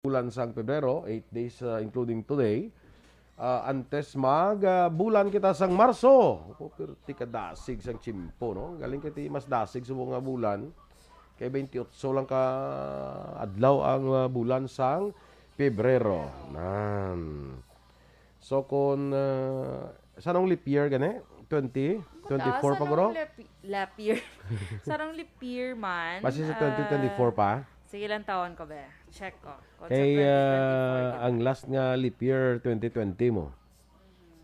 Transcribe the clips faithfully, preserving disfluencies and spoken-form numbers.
bulan sang Pebrero, eight days, ah, including today. Ah, antes mag, ah, bulan kita sang Marso. O, pero ti kadasig sang tiyempo, no? Galing kay ti mas dasig sa mga bulan. Kay twenty-eight lang ka adlaw ang, ah, bulan sang Pebrero. Nan. So, kung, ah, sanong leap year gani? Twenty? Twenty-four pa, guro? Leap, leap year. Sanong leap year man. Basi sa twenty twenty-four pa? Sige lang, tawon ko, be. Check ko. Kung sa Kay, ah, twenty twenty-four, di ba? Ang last nga leap year, twenty twenty mo.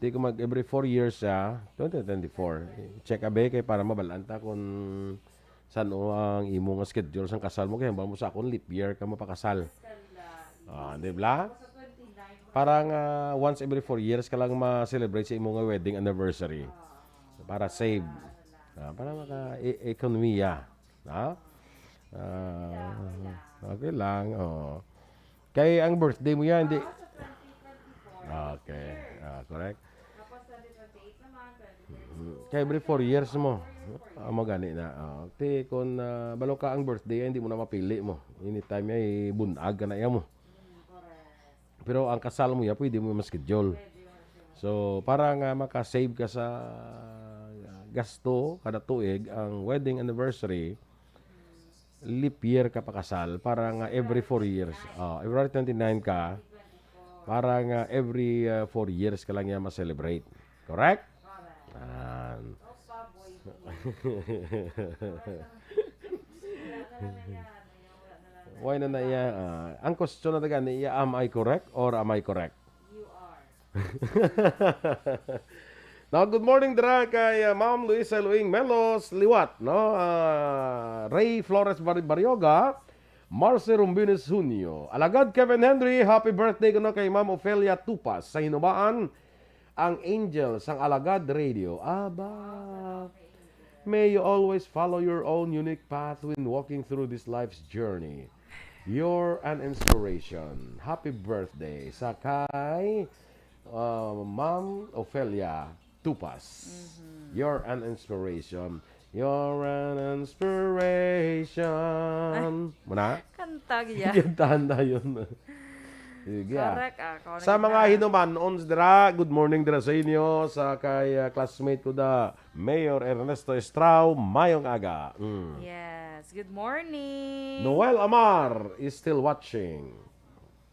Di ko mag every four years siya, twenty twenty-four. Check, abe, kay para mabalaan ta kung san-o ang imo nga schedule sang kasal mo. Kay hambal mo sa akon, leap year ka mapakasal. Ah, di ba? Para nga once every four years ka lang ma-celebrate sa imo nga wedding anniversary. Para save. Ah, para maka-, e-, ekonomiya. Ha? Ah, okay lang, oo. Kay ang birthday mo yan, di. Ah, sa twenty twenty-four. Okay. Ah, correct. Tapos twenty twenty-eight naman, twenty twenty-six. Mhm. Kay every four years mo. Ah, magani na. Ah, ti, kung, ah, balo ka ang birthday, hindi mo na mapili mo. Anytime ay bunag ka na iya mo. Mm, correct. Pero ang kasal mo ya, pwede mo ma-schedule. So, para nga maka-save ka sa gasto kada tuig, ang wedding anniversary, leap year ka pakasal, para nga every four years. Oh, February twenty-nine ka, para nga every, uh, four years ka lang yan ma-celebrate. Correct? Yan. Why na na iya? Ah, ang question na taga niya, am I correct or am I correct? You are. Now, good morning dira kay, ah, Ma'am Luisa Luing Melos liwat, no? Ah, Ray Flores Bar-, Barrioga, Marcy Rumbines Junio, Alagad Kevin Henry, happy birthday kuno kay Ma'am Ofelia Tupas sa Hinubaan, ang angel sang Alagad Radio. Aba. May you always follow your own unique path when walking through this life's journey. You're an inspiration. Happy birthday sa kay, uh, Ma'am Ofelia Tupas. Mhm. You're an inspiration. You're an inspiration. Ay. Muna? Kanta, ya. Kantahan tayo. Sige, ah. Correct, ah. Sa mga hinuman-ons dira, good morning dira sa inyo, sa kay, ah, classmate ko da, Mayor Ernesto Estrao, mayong aga. Mm. Yes, good morning. Noel Amar is still watching.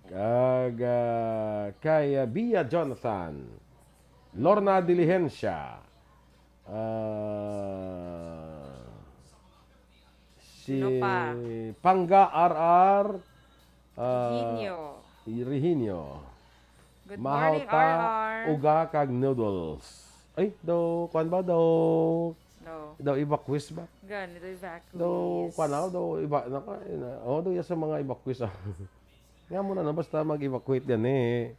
Kag, ah, kay, ah, Bia Jonathan, Lorna Diligencia, ah, si Sino pa? Pangga R R, ah, Reginio. Reginio. Good morning, Mahal pa R R. Uga kag noodles. Ay, daw, kwan ba? Daw, No. daw evacuees ba? Gani, daw evacuees. Daw, kwan na, daw, iba, na, na, oh, daw, ya sa mga evacuees, ah. Nga mo na, no, basta mag-evacuate yan, eh.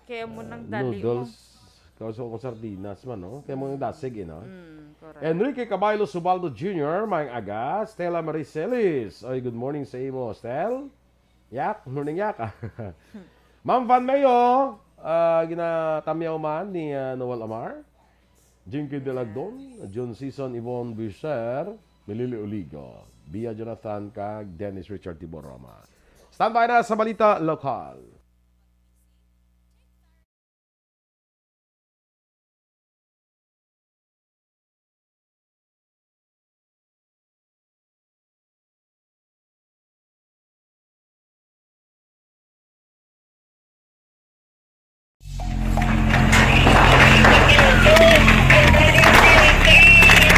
Kaya mo nang Ah, dali mo. Noodles, kauso kong sardinas man, no? Kaya mo nang dasig, eh, no? Mm, correct. Enrique Caballo Subaldo Junior, maayong aga. Stella Marie Celis. Oy, good morning sa imo, Stel. Yak, morning, Yak. Ma'am Van Mayo, ah, ginatamyaw man ni, ah, Noel Amar, Jinky Delagdon, John Season, Yvonne Bucher, Melili Oligo, Bia Jonathan, kag Dennis Richard Tiboroma. Standby na sa balita lokal.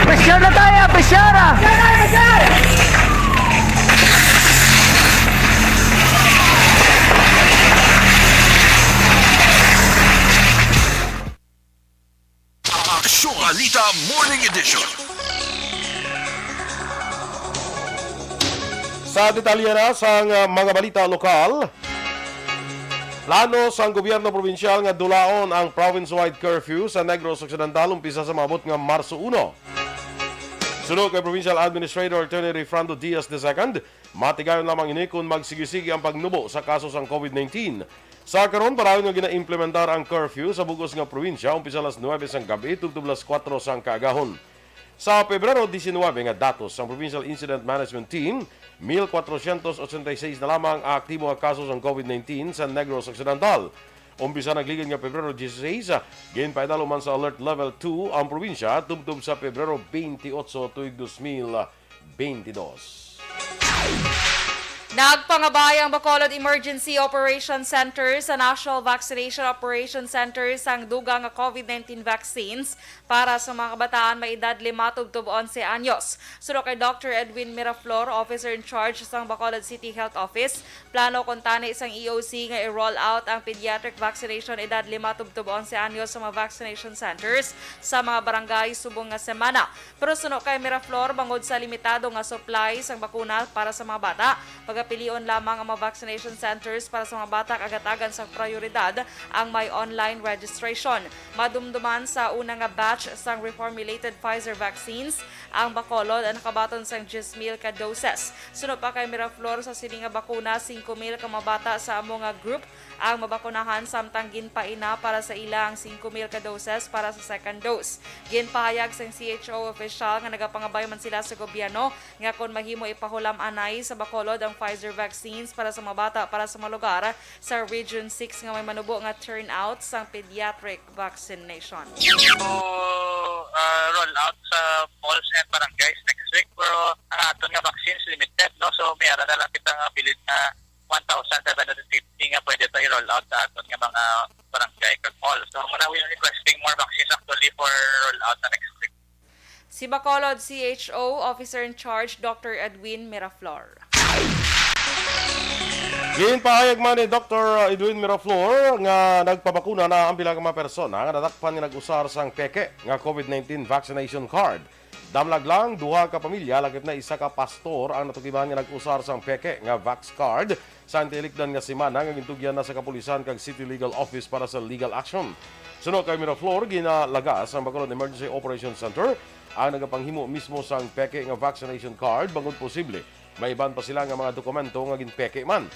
Pressure na tayo, pressure na! Aksyon Balita Morning Edition. Sa detalye na sang, uh, mga balita lokal, plano sang gobyerno probinsyal nga dulaon ang province-wide curfew sa Negros Occidental umpisa sa maabot nga Marso uno. Suno kay Provincial Administrator Attorney Rayfrando Diaz the second, matigayon lamang ini kon magsigisigi ang pagnubo sa kaso sang COVID nineteen. Sa karon, padayon nga ginaimplementar ang curfew sa bug-os nga probinsya, umpisa alas nuebe sang gab-i tubtob alas kuwatro sang kaagahon. Sa Pebrero diecinuebe nga datos sang Provincial Incident Management Team, mil kwatrocientos ochenta y seis na lamang ang aktibo nga kaso sang COVID nineteen sa Negros Occidental. Umpisa nagligad nga Pebrero dieciséis, ginpaidalo man sa Alert Level two ang probinsya tubtob sa Pebrero veintiocho tuig dos mil veintidós. Nagpangabay ang Bacolod Emergency Operation Center sa National Vaccination Operation Center sang dugang nga COVID nineteen vaccines para sa mga kabataan may edad lima tubtob onse anyos. Suno kay Doctor Edwin Miraflor, Officer in Charge sang Bacolod City Health Office, plano kuntani sang E O C nga i-roll out ang pediatric vaccination edad lima tubtob onse anyos sa mga vaccination centers sa mga barangay subong nga semana. Pero suno kay Miraflor, bangod sa limitado nga supply sang bakuna para sa mga bata, pagapilion lamang ang mga vaccination centers para sa mga bata kag hatagan sang prioridad ang may online registration. Madumduman sa una nga batch sang reformulated Pfizer vaccines ang Bacolod ang nakabaton sang diyes mil ka doses. Suno pa kay Miraflor, sa sini nga bakuna, singko mil ka mga bata sa amo nga group ang mabakunahan, samtang ginpaina para sa ila ang singko mil ka doses para sa second dose. Ginpahayag sang C H O official nga nagapangabay man sila sa gobyerno nga kon mahimo ipahulam anay sa Bacolod ang Pfizer vaccines para sa mga bata para sa mga lugar sa Region six nga may manubo nga turnout sang pediatric vaccination. To uh, roll out sa malls and barangays next week, pero ang aton nga vaccines limited, no? So may ara na lang kita nga bilin nga one thousand seven hundred fifty nga pwede ta i-roll out sa aton nga mga barangay kag mall. So muna, we are requesting more vaccines actually for roll out na next week. Si Bacolod C H O Officer in Charge Doctor Edwin Miraflor. Ginpahayag man ni Doctor Edwin Miraflor nga nagpabakuna na ang pila ka mga persona nga natakpan nga nag-usar sang peke nga COVID nineteen vaccination card. Damlag lang, duha ka pamilya, lakip na isa ka pastor ang natukiban nga nag-usar sang peke nga vax card sa tinikdan nga semana nga gintugyan na sa kapulisan kag City Legal Office para sa legal action. Suno kay Miraflor, ginalagas ang Bacolod Emergency Operation Center ang nagapanghimo mismo sang peke nga vaccination card bangod posible may iban pa sila nga mga dokumento nga ginpeke man.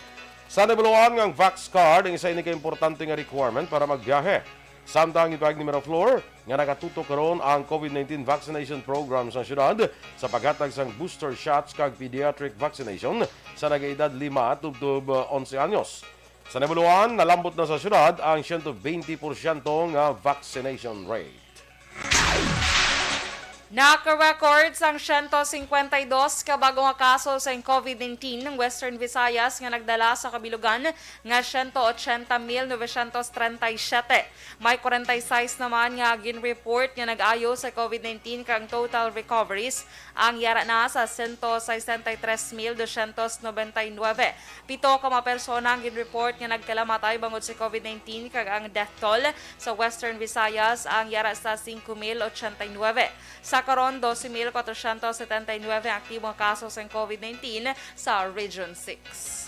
Sa nabaluan nga ang vax card ang isa ini ka importante nga requirement para magbiyahe. Samtang ipahayag ni Miraflor nga nakatutok karon ang COVID nineteen vaccination program sa syudad sa paghatag sang booster shots kag pediatric vaccination sa nagaedad lima tubtob onse anyos. Sa nabaluan, nalambot na sa syudad ang siyento bente porsyento nga vaccination rate. Naka-record sang siyento singkwenta y dos ka bag-o nga kaso sang COVID nineteen ang Western Visayas nga nagdala sa kabilugan nga siyento ochenta mil novecientos treinta y siete. May kwarenta y sais naman nga gin-report nga nag-ayo sa COVID nineteen kag ang total recoveries ang yara na sa sento sesenta y tres mil dosyentos nobenta y nuebe. Pito ka mga persona ang gin-report nga nagkalamatay bangod sa COVID nineteen kag ang death toll sa Western Visayas ang yara sa singko mil ochenta y nuebe. Sa karon, dose mil kwatrocientos setenta y nuebe ang aktibo nga kaso sang COVID nineteen sa Region six.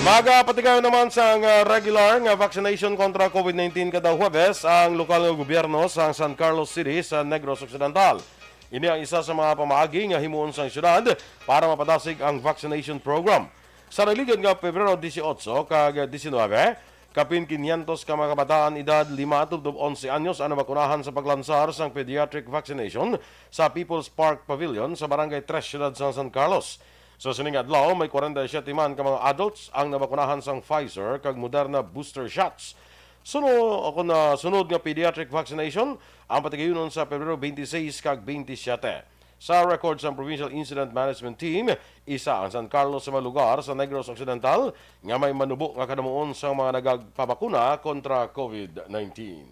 Magapatigayon naman sang, ah, regular nga vaccination kontra COVID nineteen kada Huwebes ang lokal nga gobyerno sa San Carlos City sa Negros Occidental. Ini ang isa sa mga pamaagi nga himuon sang syudad para mapadasig ang vaccination program. Sa nagligad nga Pebrero dieciocho kag diecinuebe, kapin quinientos ka mga kabataan edad lima tubtob onse anyos ang nabakunahan sa paglansar sang pediatric vaccination sa People's Park Pavilion sa Barangay Tres, Siyudad sang San Carlos. Sa sining adlaw, may kwarenta y siyete man ka mga adults ang nabakunahan sang Pfizer kag Moderna booster shots. Suno, o kon, ah, sunod nga pediatric vaccination ang patigayunon sa Pebrero twenty-six kag twenty-seven. Sa record sang Provincial Incident Management Team, isa ang San Carlos sa mga lugar sa Negros Occidental nga may manubo nga kadamuon sang mga nagapabakuna kontra COVID nineteen.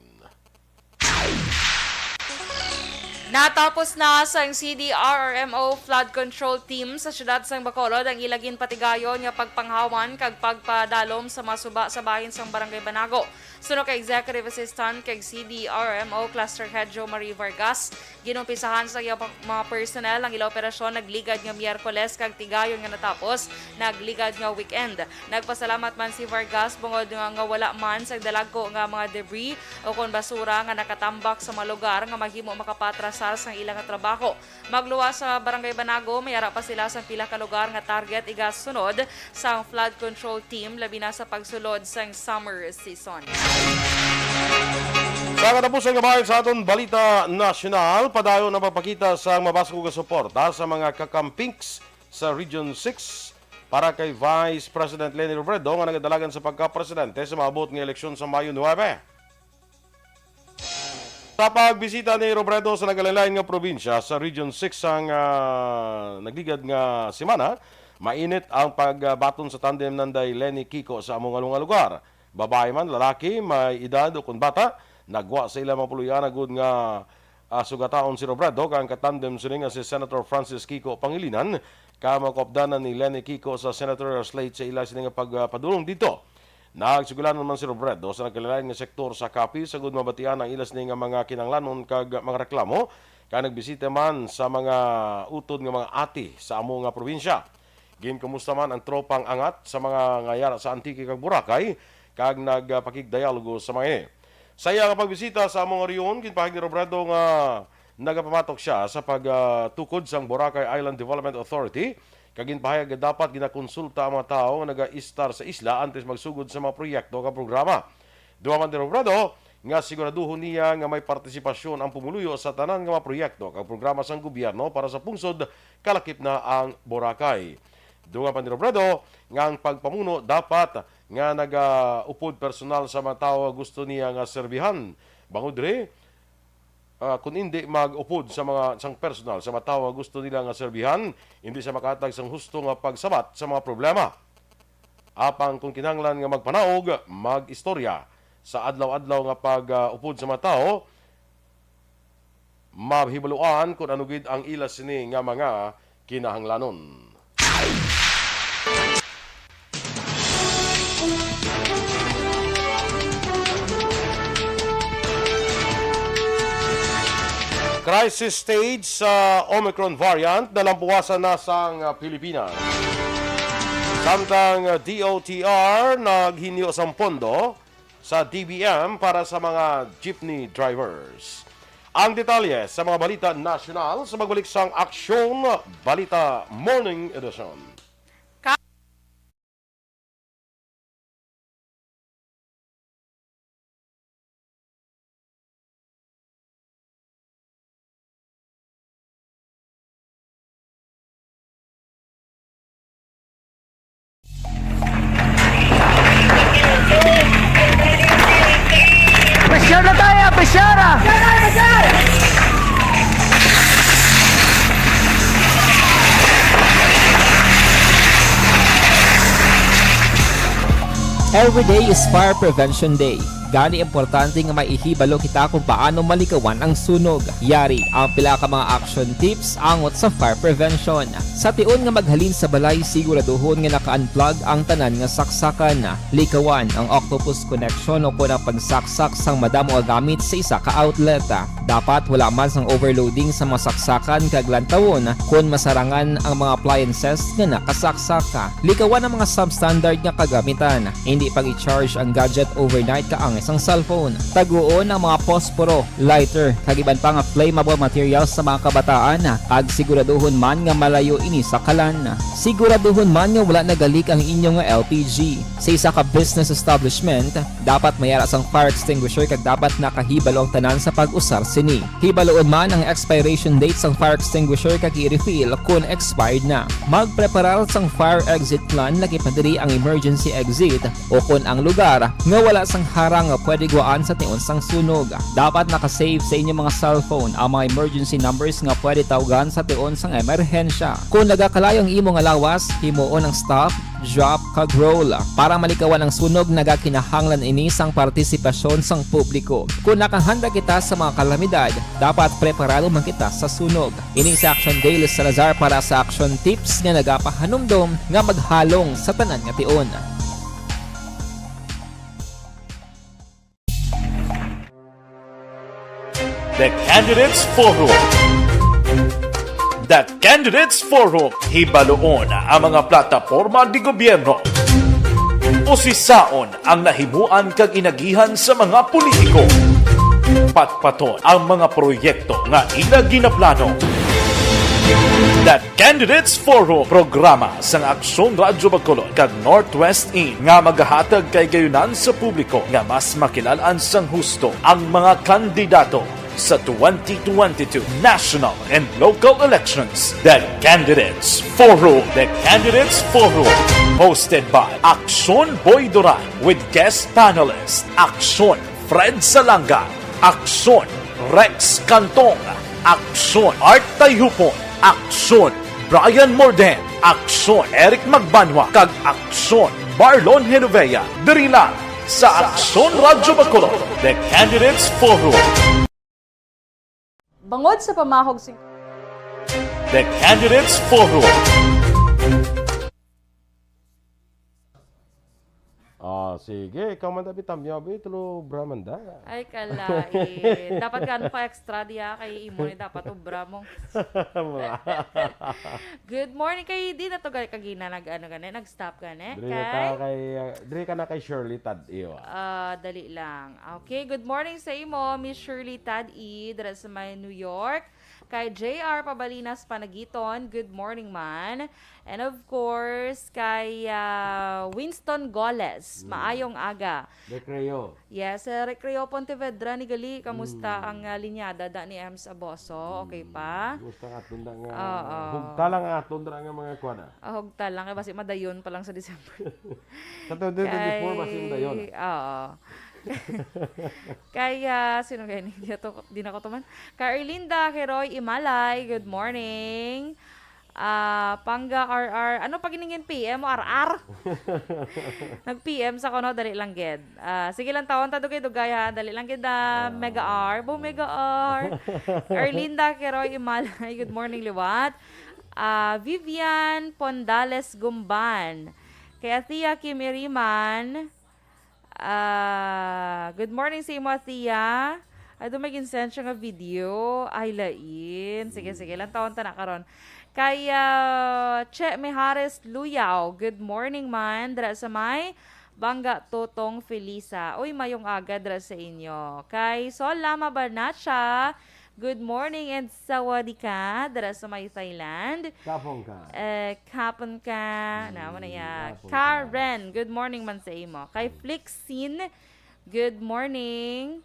Natapos na sang C D R R M O Flood Control Team sa siyudad sang Bacolod ang ila ginpatigayon nga pagpanghawan kag pagpadalom sa mga suba sa bahin sang Barangay Banago. Suno kay Executive Assistant kag C D R M O Cluster Head Jo Marie Vargas, ginumpisahan sa iya pa-, mga personnel ang ila operasyon nagligad nga Miyerkules kag tigayon nga natapos nagligad nga weekend. Nagpasalamat man si Vargas bangod nga, nga wala man sa dalagko nga mga debris o kon basura nga nakatambak sa mga lugar nga mahimo makapatrasar sang ila nga trabaho. Magluwas sa Barangay Banago, may ara pa sila sa pila ka lugar nga target igasunod sang flood control team, labi na sa pagsulod sang summer season. Pagkatapos nga bahin sa aton balita nasyonal, padayon ang pagpakita sa mabaskog nga suporta sa mga kakampings sa Region six para kay Vice President Leni Robredo nga nagadalagan sa pagkapresidente sa maabot nga eleksyon sa Mayo nuebe. Sa pagbisita ni Robredo sa nagalain-lain nga probinsya sa Region six sang, ah, nagligad nga semana, mainit ang pagbaton sa tandem nanday Leni Kiko sa amo nga lugar. Babayi man, lalaki, may edad o kon bata, nagwa sa ila mga puloy-an agud nga, ah, sugataon si Robredo kag ang katandem sini nga si Senator Francis Kiko Pangilinan, ka makuupdanan ni Leni Kiko sa senatorial slate sa ila sini nga pagpadulong didto. Nagsugalanon man si Robredo sa nagkalain-lain nga sektor sa Capiz, agud mabatian ang ila sini nga mga kinahanglanon kag mga reklamo, kag nagbisita man sa mga utod nga mga ati sa amo nga probinsya. Ginkumusta man ang tropang angat sa mga nga yara sa Antique kag Boracay, kag nagpakigdialogo sa mga ini. Sa iya nga pagbisita sa amo nga rehiyon, ginpahayag ni Robredo nga nagapamatok sia sa pagtukod sang Boracay Island Development Authority, kag ginpahayag nga dapat ginakonsulta ang mga tawo nga nagaistar sa isla antes magsugod sa mga proyekto kag programa. Dugang man ni Robredo nga siguraduhon niya nga may partisipasyon ang pumuluyo sa tanan nga mga proyekto kag programa sang gobyerno para sa pungsod, kalakip na ang Boracay. Dugang pa ni Robredo nga ang pagpamuno dapat nga nagaupod personal sa mga tawo nga gusto niya nga serbihan. Bangod diri, ah, kun indi mag-upod sa mga, sang personal sa mga tawo nga gusto nila nga serbihan, indi siya makahatag sang husto nga pagsabat sa mga problema. Apang kung kinahanglan nga magpanaog, mag-istorya sa adlaw-adlaw nga pag-upod sa mga tawo, mahibaluan kung ano gid ang ila sini nga mga kinahanglanon. Crisis stage sa Omicron variant, nalampuwasan na sang, ah, Pilipinas. Samtang, ah, D O T R naghinyo sang pondo sa D B M para sa mga jeepney drivers. Ang detalye sa mga balita nasyonal sa pagbalik sang Aksyon Balita Morning Edition. Pressure na tayo, pressure ah! Every day is Fire Prevention Day. Gani, importante nga may ihibalo kita kung paano malikawan ang sunog. Yari ang pila ka mga action tips angot sa fire prevention. Sa tion nga maghalin sa balay, siguraduhon nga naka-unplug ang tanan nga saksakan. Likawan ang octopus connection o kon ang pagsaksak sang madamo nga gamit sa isa ka outlet. Dapat wala man sang overloading sa mga saksakan kag lantawon kon masarangan ang mga appliances nga nakasaksak. Likawan ang mga substandard nga kagamitan. Hindi pag-i-charge ang gadget overnight kaangay sang cellphone. Taguon ang mga posporo, lighter, kag iban pa nga flammable materials sa mga kabataan, kag siguraduhon man nga malayo ini sa kalan. Siguraduhon man nga wala nagalik ang inyo nga L P G. Sa isa ka business establishment, dapat may ara sang fire extinguisher kag dapat nakahibalo ang tanan sa pag-usar sini. Hibaloon man ang expiration date sang fire extinguisher kag i-refill kon expired na. Magpreparar sang fire exit plan, lakip na diri ang emergency exit o kon ang lugar nga wala sang harang nga pwede gwaan sa tion sang sunog. Dapat naka-save sa inyo mga cellphone ang mga emergency numbers nga pwede tawgan sa tion sang emerhensya. Kon nagakalayo ang imo nga lawas, himuon ang stop, drop, kag roll. Para malikawan ang sunog, nagakinahanglan ini sang partisipasyon sang publiko. Kon nakahanda kita sa mga kalamidad, dapat preparado man kita sa sunog. Ini si Action Daily Salazar para sa Action Tips nga nagapahanumdom nga maghalong sa tanan nga tion. The Candidates Forum. The Candidates Forum. Hibaloon ang mga plataporma di gobyerno. Usisaon ang nahimuan kag inagihan sa mga politiko. Patpaton ang mga proyekto nga ila ginaplano. The Candidates Forum, programa sang Aksyon Radyo Bacolod kag Northwest Inn nga magahatag kay gayunan sa publiko nga mas makilalan sang husto ang mga kandidato sa twenty twenty-two national and local elections. The Candidates Forum. The Candidates Forum, hosted by Aksyon Boy Duran with guest panelist Aksyon Fred Salanga, Aksyon Rex Cantong, Aksyon Art Tayhupon, Aksyon Brian Morden, Aksyon Eric Magbanwa, kag Aksyon Marlon Genovea. Diri lang sa Aksyon Radyo Bacolod, The Candidates Forum. Bangod sa pamahog sing The Candidates Forum. Ah, sige, ikaw man, David, tamyaw, bi, tulo, bra man da. Ay, kalain. Dapat ka, ano, pa-extra diya kay imo ni dapat obra mo. Mga. Good morning kay, di na to gali kagina nag, ano, gani, nag-stop gani. Diri na ta Kay, kay, ah, diri ka na kay Shirley Tad-iyo, ah. Ah, dali lang. Okay, good morning sa imo, Miss Shirley Tad-i, dira sa may New York. Kay J R Pabalinas Panagiton, good morning man. And of course, kay, ah, Winston Goles, Mm. maayong aga. Recreo. Yes, sa Recreo Pontevedra ni gali, kamusta Mm. ang, ah, linyada da ni Ems Aboso? Okay Mm. pa? Kumusta nga aton da nga Oo. hugta lang nga aton da nga mga kuwan, ah? Ah, hugta lang, kay basi madayon pa lang sa December. Sa twenty twenty-four, basi Kay, madayon, ah. Oo. Kay, ah, sino gani? Di na to, di na ko tuman. Kay Erlinda Keroy Imalay, good morning. Ah, Pangga R R. Ano pa giningin P M mo, R R? Nag-P M sa kuno, dali lang gid. Ah, sige lang, tawon ta dugay-dugay, ha. Dali lang gid, ah, Ah. Mega R. Bo, Mega R. Erlinda Keroy Imalay, good morning, liwat. Ah, Vivian Pondales Gumban. Kay Athea Kim Iriman, ah, good morning sa imo, Athea. Ay, do may ginsend siya nga video. Ay, lain. Sige, sige. Lantawon ta na karon. Kay, ah, Che Mijares Luyaw, good morning man. Dira sa may Bangga Totong Felisa. Uy, mayong aga dira sa inyo. Kay Sol Lama Barnacha, good morning and sawadika dira sa may Thailand. Kapon ka. Eh, kapon ka. Hmm, Namo na ya. Kapon ka. Karen, good morning man sa imo. Kay Hmm. Flixin, good morning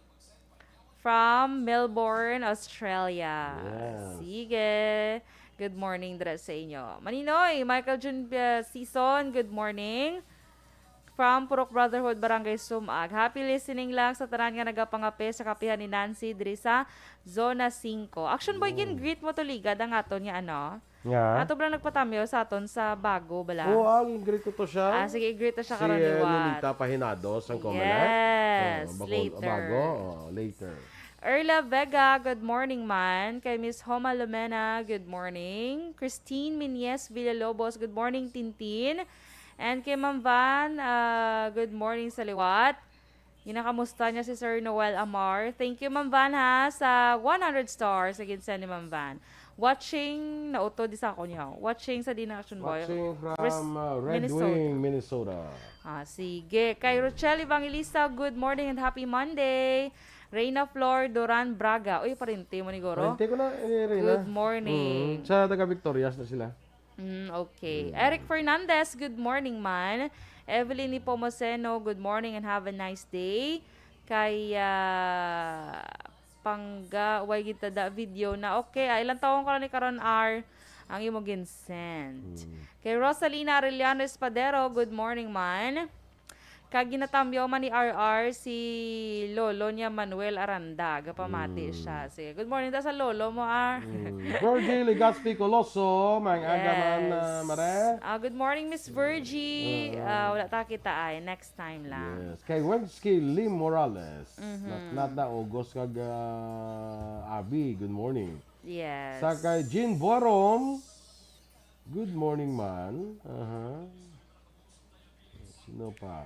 from Melbourne, Australia. Yes. Sige. Good morning dira sa inyo. Maninoy, Michael Jun, uh, Season, good morning. From Purok Brotherhood, Barangay Sumag. Happy listening lang sa tanan nga nagapangape sa kapihan ni Nancy diri sa Zona Cinco. Action Boy, Mm. gin-greet mo to ligad ang aton nga ano? Nga? Ato ba lang nagpatamyaw sa aton sa bago bala? Oo, ang greet ko to siya. Ah, sige, i-greet to siya Si, karon uh, liwat. Lolita Pahinado, sang Comelec. Yes, Oo, bako-, later. Bago, oh, later. Erla Vega, good morning man. Kay Miss Homa Lumena, good morning. Christine Minyes Villalobos, good morning, Tintin. And kay Ma'am Van, ah, good morning sa liwat. Ginakamusta niya si Sir Noel Amar. Thank you, Ma'am Van, ha, sa one hundred stars na ginsend ni Ma'am Van. Watching, nauto di sa ako niya. Watching sa Dina Action Boy. Watching from, Res-, uh, Red Minnesota. Wing, Minnesota. Ah, sige. Kay Rochelle Evangelista, good morning and happy Monday. Reyna Flor Duran Braga. Uy, parente mo ni Goro. Parente ko na, eh, Reyna. Good morning. Mm, sa taga Victorias na sila. Mm, okay. Mm. Eric Fernandez, good morning, man. Evelyn Nepomuceno, good morning and have a nice day. Kay, ah, Pangga, way gid ta da video na. Okay, ah, ilang taon ka lang ni karon, R, ang imo ginsend. Mm. Kay Rosalina Arellano Espadero, good morning, man. Kag ginatamyaw man ni R R si lolo niya, Manuel Aranda. Gapamati Mm. siya. Sige. Good morning ta sa lolo mo, R. Mm. Virgie Legazpi Coloso, maayong aga man, Yes. ah, Mare. Ah, good morning, Miss Virgie. Oo. Ah, wala ta kita ay. Next time lang. Yes. Kay Wensky Lim Morales. Mhm. Nat-, Natna August kag, ah, Abi, good morning. Yes. Sa kay Jean Boarom, good morning man. Aha. Sino pa?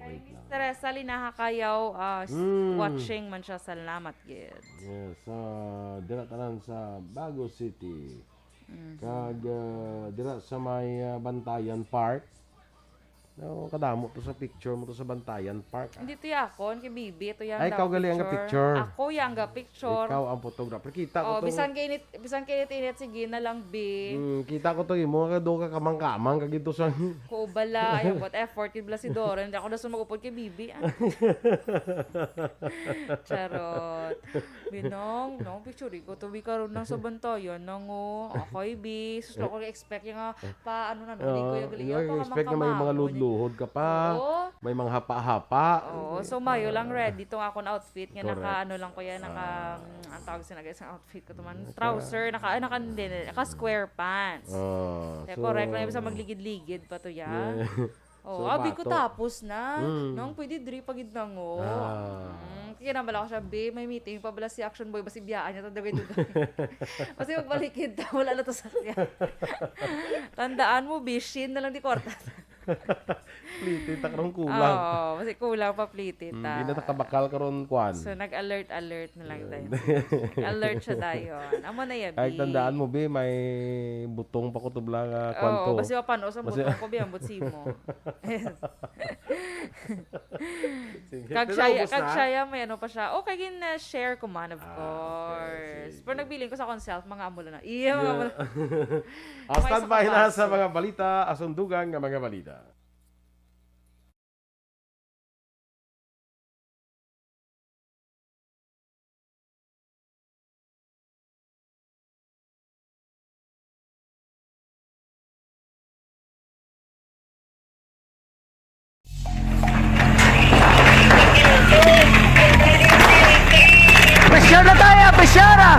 Kay Wait Miss lang. Teresa Linaha Kayaw, ah, s-, Mm. watching man siya. Salamat gid. Yes, ah, dira tanan sa Bago City. Mhm. Kag, ah, dira sa may, ah, Bantayan Park. Oh, kadamo to sa picture mo to sa Bantayan Park, ah. Hindi to yakon, kay Bibi, ito yang Ay, ikaw gali ang picture. Ako yang ga picture. Ikaw ang photographer. Kita ko Oh, to. Bisan kay init, bisan kay init-init, sige na lang, Bi. Hmm, kita ko to, imo nga do ka kamang-kamang, kag ito sa Ko bala, ay, what effort, kid bala si Doren. Hindi ako na sumagupod kay Bibi, ah. Charot. Binong, no, picture ko to, Bi, karon lang sa Bantayan, nang, oh. Okay, Bi. Sus, ako expect yung, ah, pa, ano na, no, hindi ko yung Oh, galing. yung Ako, expect na may mga kamang-kamang, luhod-luhod ka pa, Oo. may mga hapa-hapa. Oo, so mayo lang ready tong akon outfit nga Correct. naka, ano lang ko yan, naka, Ah. mm, ang tawag sa nag-, isang outfit ko to man, Naka- trouser, naka, ay, naka, hindi, hindi, naka square pants. Ah, Kaya so correct lang, ibig sa magligid-ligid pa to yan. Yeah. Oh, So, abi ko bato. tapos na. Mm. Nang pwede diri pa gid nango. Ah. Mm, kaya naman ako siya, "Be, may meeting pa bala si Action Boy, basi biyaan niya ta dugay-dugay." Basi magbalikid ta, wala na to sa siya. Tandaan mo, Be, Shein na lang di kwarta. Pliti ta karon kulang. Oo, basi kulang pa pliti Mm, ta. di na ta kabakal karon, kwan. So, nag-alert-alert na lang tayo. Alert siya dayon. Amo na ya, Ay, Bi. tandaan mo, Bi, may butong pa ko tubla nga Oo, kwanto. basi mapanos ang Basi butong ko, Bi, ang butsi mo. Sige. Kag Pero siya, ubos kag na? siya, may ano pa siya. Okay, gin-share ko man, of Ah, okay. course. Sige. Pero nagbilin ko sa akon self, mga amo lang na. Iya, mga Yeah. amo lang. Ah, May isa standby pa na sa baso. mga balita, asundugan nga mga balita. Pressure na tayo! Pressure na!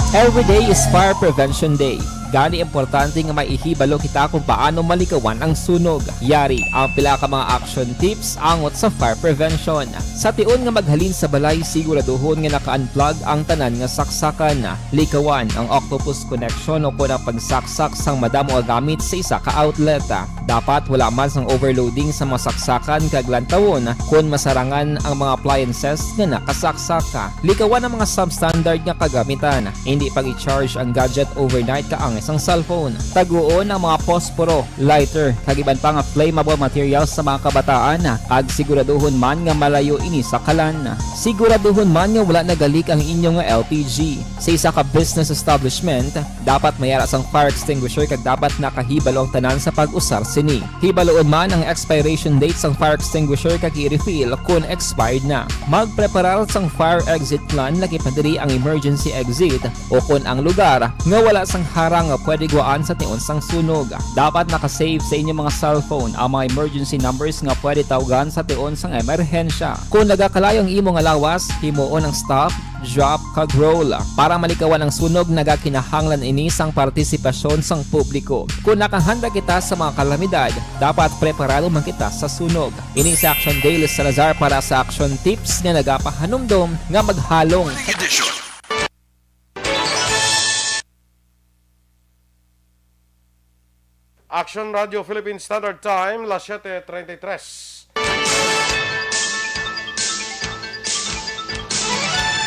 Every day is Fire Prevention Day. Gani, importante nga may ihibalo kita kung paano malikawan ang sunog. Yari ang pila ka mga action tips angot sa fire prevention. Sa tion nga maghalin sa balay, siguraduhon nga naka-unplug ang tanan nga saksakan. Likawan ang octopus connection o kon ang pagsaksak sang madamo nga gamit sa isa ka outlet. Dapat wala man sang overloading sa mga saksakan kag lantawon kon masarangan ang mga appliances nga nakasaksak. Likawan ang mga substandard nga kagamitan. Indi pag-i-charge ang gadget overnight kaangay sang cellphone. Taguon ang mga posporo, lighter, kag iban pa nga flammable materials sa mga kabataan, kag siguraduhon man nga malayo ini sa kalan. Siguraduhon man nga wala nagalik ang inyo nga L P G. Sa isa ka business establishment, dapat may ara sang fire extinguisher kag dapat nakahibalo ang tanan sa pag-usar sini. Hibaluon man ang expiration date sang fire extinguisher kag i-refill kon expired na. Magpreparar sang fire exit plan, lakip na diri ang emergency exit o kon ang lugar nga wala sang harang nga pwede gwaan sa tion sang sunog. Dapat naka-save sa inyo mga cellphone ang mga emergency numbers nga pwede tawgan sa tion sang emerhensya. Kon nagakalayo ang imo nga lawas, himuon ang stop, drop, kag roll. Para malikawan ang sunog, nagakinahanglan ini sang partisipasyon sang publiko. Kon nakahanda kita sa mga kalamidad, dapat preparado man kita sa sunog. Ini si Action Dale Salazar para sa Action Tips nga nagapahanumdom nga maghalong. Action Radio Philippine Standard Time, las siete treinta y tres.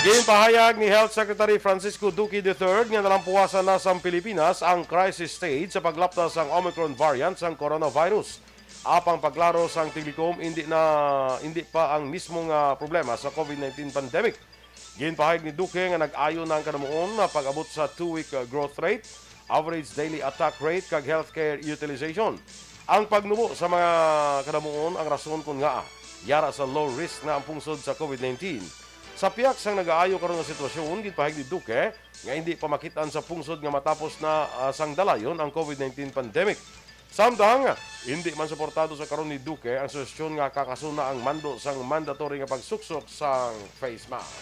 Ginpahayag ni Health Secretary Francisco Duque the third nga nalampuwasan na sang Pilipinas ang crisis stage sa paglapta sang Omicron variant sang coronavirus. Apang pagklaro sang tiglikom, indi na, indi pa ang mismo nga problema sa COVID nineteen pandemic. Ginpahayag ni Duque nga nag-ayo na ang kanamuon nga pag-abot sa two-week, uh, growth rate, average daily attack rate, kag healthcare utilization. Ang pagnubo sa mga kanamuon ang rason kon ngaa yara sa low risk na ang pungsod sa COVID nineteen. Sa pihak sang nagaayo karon nga sitwasyon, ginpahayag ni Duque nga hindi pa makit-an sa pungsod nga matapos na, ah, sang dalayon ang COVID nineteen pandemic. Samtang, hindi man suportado sa karon ni Duque ang suhestyon nga kakason na ang mando sang mandatory nga pagsuksok sang face mask.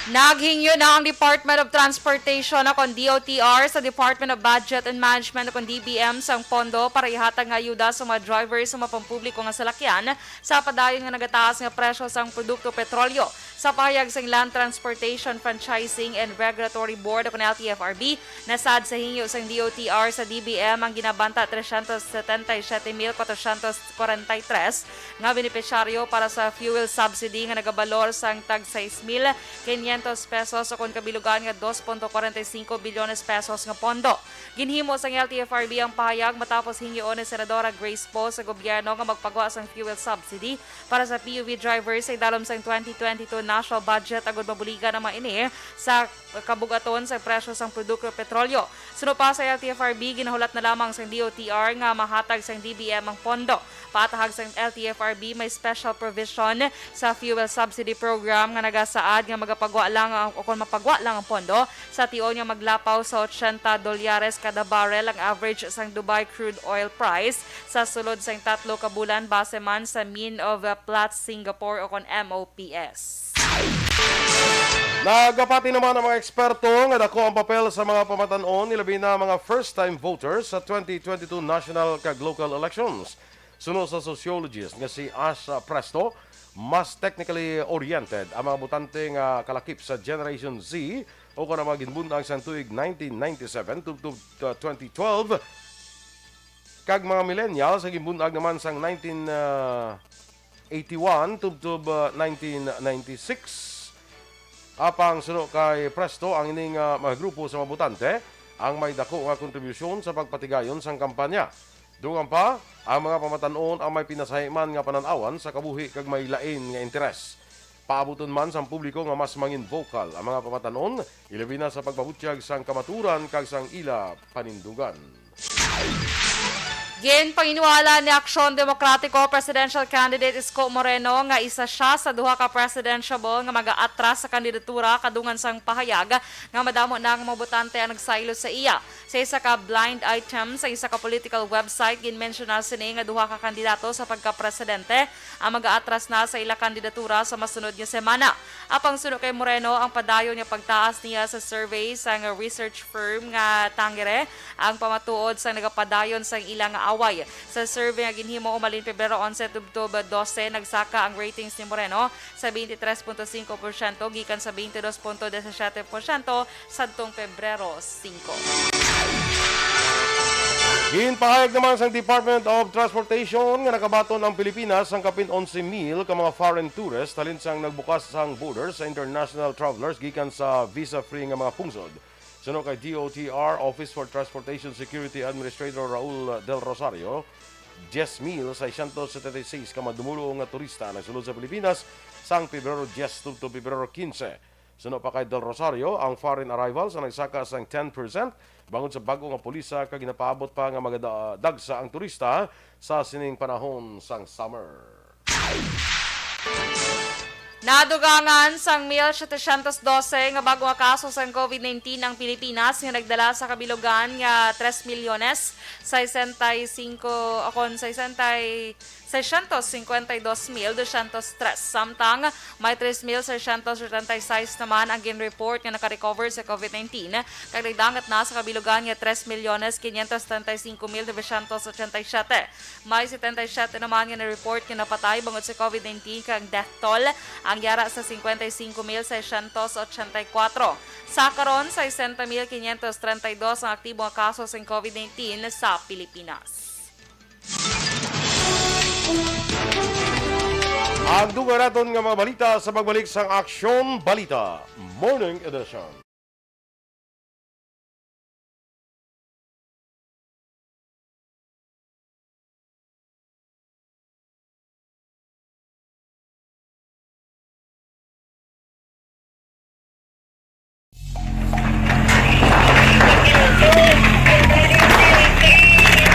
Naghingyo na ang Department of Transportation o kon D O T R sa Department of Budget and Management o kon D B M sang pondo para ihatag nga ayuda sa mga driver sa mga pampubliko nga salakyan sa padayon nga nagataas nga presyo sang produkto petrolyo. Sa pahayag sang Land Transportation Franchising and Regulatory Board o kon L T F R B, nasad sa hingyo sang D O T R sa D B M ang ginabanta trescientos setenta y siete mil cuatrocientos cuarenta y tres nga benepisyaryo para sa fuel subsidy nga nagabalor sang tag sais mil quinientos pesos o kon kabilugan nga dos punto kwarenta y singko bilyones pesos nga pondo. Ginhimo sang L T F R B ang pahayag matapos hingyoon ni Senadora Grace Poe sa gobyerno nga magpagwa sang fuel subsidy para sa P U V drivers sa idalom sang twenty twenty-two national budget agud mabuligan ang mga ini sa kabug-aton sa presyo sang produkto petrolyo. Suno pa sa L T F R B, ginahulat na lamang sang D O T R nga mahatag sang D B M ang pondo. Paatahag sang L T F R B, may special provision sa fuel subsidy program nga nagasaad nga magapagwa lang ang, o kon mapagwa lang ang pondo sa tion nga maglapaw sa ochenta dolyares kada barrel ang average sang Dubai crude oil price sa sulod sang tatlo ka bulan base man sa Mean of uh, Platts Singapore o kon M O P S. Nagapati naman ang mga eksperto nga dako ang papel sa mga pamatan-on, ilabi na mga first-time voters sa twenty twenty-two national kag local elections. Suno sa sociologist nga si Ash Presto, mas technically oriented ang mga botante nga kalakip sa Generation Z o kon ang mga ginbun-ag sang tuig nineteen ninety-seven tubtob, uh, twenty twelve, kag mga millennials nga ginbun-ag naman sang nineteen, uh, eighty-one tubtob, uh, nineteen ninety-six. Apang suno kay Presto, ang ining, uh, mga grupo sa mga botante ang may dako nga kontribusyon sa pagpatigayon sang kampanya. Dungan pa, ang mga pamatan-on ang may pinasahiman nga panan-awan sa kabuhi kag may lain nga interes. Paabuton man sang publiko nga mas mangin vocal ang mga pamatan-on, ilabi na sa pagpabutyag sang kamaturan kag sang ila panindugan. Ginpanginiwala ni Aksyon Demokratiko Presidential Candidate Isko Moreno nga isa sia sa duha ka presidentiable nga mag-aatras sa kandidatura kadungan sang pahayag nga madamo na nga mga botante ang nagsaylo sa iya. Sa isa ka blind item sa isa ka political website, ginmensyona sini nga duha ka kandidato sa pagkapresidente ang mag-aatras na sa ila kandidatura sa masunod nga semana. Apang suno kay Moreno, ang padayon nga pagtaas niya sa survey sang research firm nga Tangere ang pamatuod sang nagapadayon sang ila nga away. Sa survey nga ginhimo umalin Pebrero onse tubtob dose, nagsaka ang ratings ni Moreno sa twenty-three point five percent gikan sa twenty-two point seven percent sadtong Pebrero singko. Ginpahayag naman sang Department of Transportation nga nakabaton ang Pilipinas sang kapin onse mil ka mga foreign tourists halin sang nagbukas sang border sa international travelers gikan sa visa-free nga mga pungsod. Suno kay D O T R Office for Transportation Security Administrator Raul Del Rosario, diyes mil seiscientos setenta y seis ka madumulo nga turista nagsulod sa Pilipinas sang Pebrero diyes tubtob Pebrero kinse. Suno pa kay Del Rosario, ang foreign arrivals ang nagsaka sang ten percent bangod sa bag-o nga pulisa kag ginapaabot pa nga magadagsa ang turista sa sining panahon sang summer. Nadugangan sang mil setecientos dose nga bag-o nga kaso sang COVID nineteen ang Pilipinas, nga nagdala sa kabilugan nga tres milyones sesenta y cinco, o kon sesenta y, seiscientos cincuenta y dos mil doscientos tres. Samtang may tres mil seiscientos setenta y seis naman ang gin-report nga naka-recover sa COVID nineteen, kag nagdangat na sa kabilugan nga tres milyones quinientos treinta y cinco mil novecientos ochenta y siete. May setenta y siete naman nga na-report nga napatay bangod sa COVID nineteen, kag ang death toll ang yara sa cincuenta y cinco mil seiscientos ochenta y cuatro. Sa karon, sesenta mil quinientos treinta y dos ang aktibo nga kaso sang COVID nineteen sa Pilipinas. Ang dugay naton nga mga balita sa pagbalik sang Aksyon Balita Morning Edition.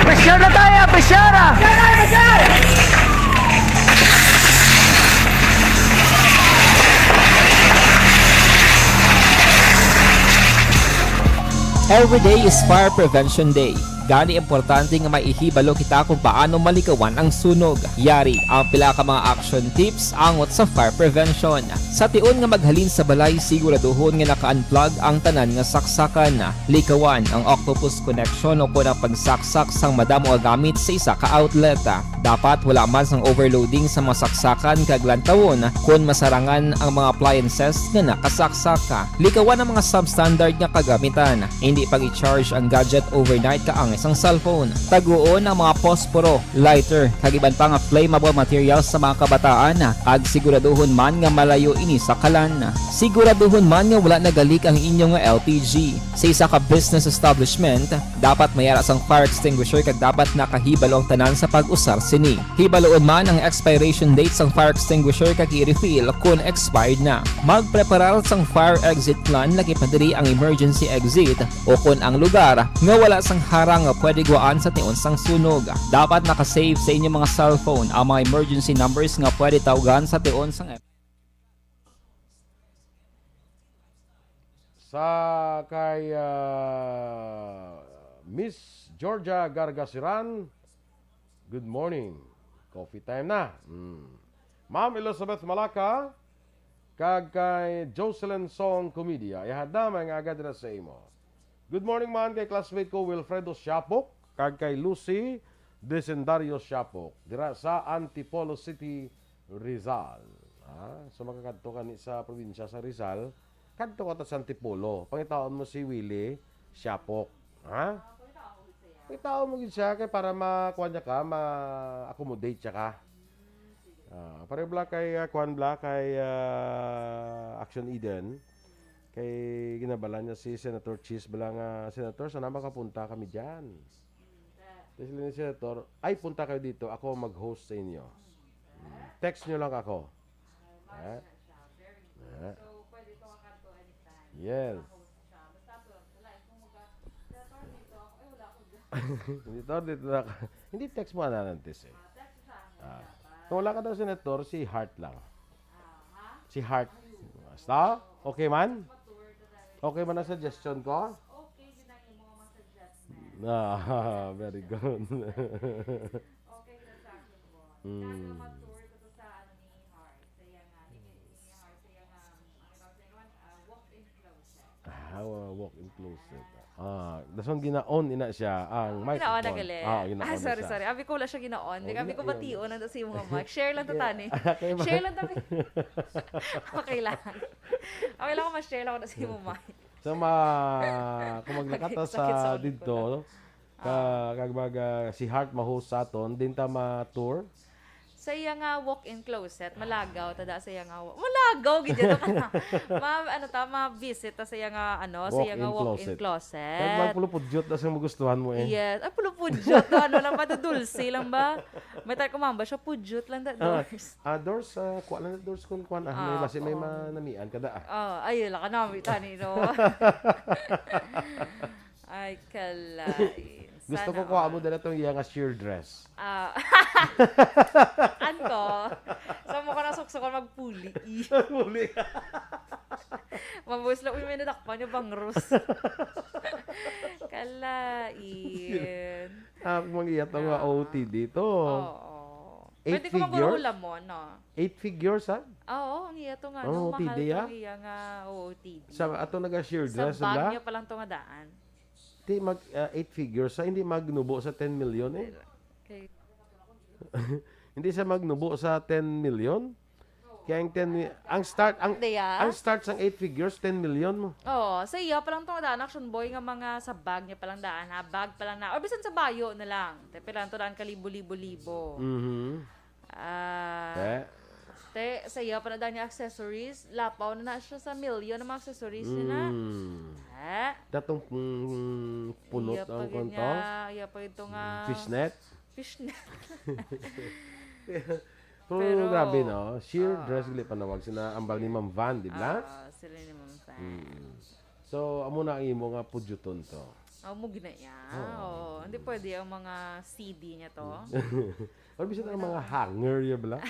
Pressure na tayo, pressure na! Every day is Fire Prevention Day. Gani, importante nga maihibalo kita kung paano malikawan ang sunog. Yari ang pila ka mga action tips angot sa fire prevention. Sa tion nga maghalin sa balay, siguraduhon nga naka-unplug ang tanan nga saksakan. Likawan ang octopus connection o kon ang pagsaksak sang madamo nga gamit sa isa ka outlet. Dapat wala man sang overloading sa mga saksakan kag lantawon kon masarangan ang mga appliances nga nakasaksak. Likawan ang mga substandard nga kagamitan. Hindi pag-i-charge ang gadget overnight kaangay sang cellphone. Taguon ang mga posporo, lighter, kag iban pa nga flammable materials sa mga kabataan, kag siguraduhon man nga malayo ini sa kalan. Siguraduhon man nga wala nagalik ang inyo nga L P G. Sa isa ka business establishment, dapat may ara sang fire extinguisher kag dapat nakahibalo ang tanan sa pag-usar sini. Hibaluon man ang expiration date sang fire extinguisher kag i-refill kon expired na. Magpreparar sang fire exit plan, lakip na diri ang emergency exit o kon ang lugar nga wala sang harang nga pwede gwaan sa tion sang sunog. Dapat naka-save sa inyo mga cellphone ang mga emergency numbers nga pwede tawgan sa tion sang Sa kay, ah, Miss Georgia Gargasiran, good morning. Coffee time na. Mm. Ma'am Elizabeth Malaka, kag kay Jocelyn Song Comedia, ihadam ang aga dira sa imo. Good morning man kay classmate ko Wilfredo Siapok, kag kay Lucy Desendario Siapok, dira sa Antipolo City, Rizal. Ah, so makakadto ka ni sa probinsya sa Rizal, kadto ka ta sa Antipolo. Pangitaon mo si Willie Siapok. Ha? Pangitaon mo gid siya kay para makuha niya ka, ma-accommodate siya ka. Ah, pareho bala kay, ah, kuan bala kay, ah, Action Eden. Kay ginabala niya si Senator Chis bala nga, "Senator, sana makapunta kami diyan." Tapos sila ni Senator, "Ay, punta kayo dito. Ako ang mag-host sa inyo." Mm. Text nyo lang ako. Ah. Ah. Yes. Senator, dito na ka. Hindi, text mo na lang, tis, eh. Ah. Kung wala ka daw, Senator, si Heart lang. Si Heart. Basta? Okay man? Okay man ang suggestion ko? Okay, yun ang imo nga mga suggestion. Ah, very good. Okay, yun ang sa akin, boss. Mm. Kaso mag-tour ko to sa, ano, ni Heart. Sa iya nga, ni, ni Heart, sa iya nga, ano tawag sa iya, ah, walk-in closet. Ah, wa-, walk-in closet. Ah, dasong ginaon ina siya ang microphone. Ginaon na gali. Ah, ginaon Ah, na sorry, siya. sorry. Abi ko wala siya ginaon. Oh, Abi gina-, ko yun. bation ang sa imong mic. Share lang to, Yeah. tani. Okay, ma- Share lang to. Okay lang. Okay lang kung ma-share lang ako na sa imong mic. So, ma-, kung maglakata Sakit sa sa ungol dito, ko. ka, Ah. kag mag, ah, si Heart ma-host sa aton, din ta ma-tour. Sa iya nga walk-in closet, malagaw, tada sa iya nga wa-, malagaw, gid yan, ano ka na? Ma-, ano ta, ma-visit ta sa iya nga, ano, sa iya nga Walk-in walk-in closet. closet. Kag magpulupudyot na sa magustuhan mo, eh. Yes. Ay, pulupudyot, ano lang, padudulsi lang ba? May tayo kumamba siya, pudyot lang, that Ah, doors. ah, doors, ah, kuha lang, doors kung kuha, ah, may Ah, basi may oo. manamian ka da, ah. Ah, ay, wala ka nami, tani, no? Ay, kalain. Gusto Sana ko kuha mo all. dala tong iya nga sheer dress. Ah. An ko? Sa mo ko na suksukon magpuli. Puli. Mabuslo, uy, may nadakpan niya bangros. Kalain. Ah, kung mag-iyat ang mga Ah. O O T D to. Oo. Eight Pwede ko maguro figures? Lamon, no? Eight figures, ha? Ah, oo, ang iya to nga, Ang no? O O T D, Mahal to ah? ang iya nga O O T D. Sa ato naga-sheer Sa dress, bag wala? niya pa lang to nga daan. Di mag, ah, eight figures, sa hindi magnubo sa ten million, eh. Kay Hindi siya magnubo sa ten million. Kaya ang ten mi-, ang start, ang, Diya? ang start sang eight figures, ten million mo. Oo, sa iya pa lang to daan, Action Boy, nga mga sa bag niya pa lang daan, ha? Bag pa lang na, o bisan sa bayo na lang. Te, pila to daan ka libo-libo-libo. Mhm. Ah, Te. te, sa iya pa na daan niya accessories, lapaw na na siya sa milyon ang mga accessories niya na. Mm. Te. Datong, mm, punot Iya pa ang gid kanta. niya, iya pa ito nga Fishnet. Fishnet. Pero Pero, grabe, no? Sheer ah. dress, gali panawag. Sina ambal ni Ma'am Van, di ba? Ah, sila ni Ma'am Van. Mm. So, amo na ang imo nga pudyuton to. Amo gina niya. Oo. Oo. Hindi pwede ang mga C D niya to. Ano bisan ang mga hanger, ya bala?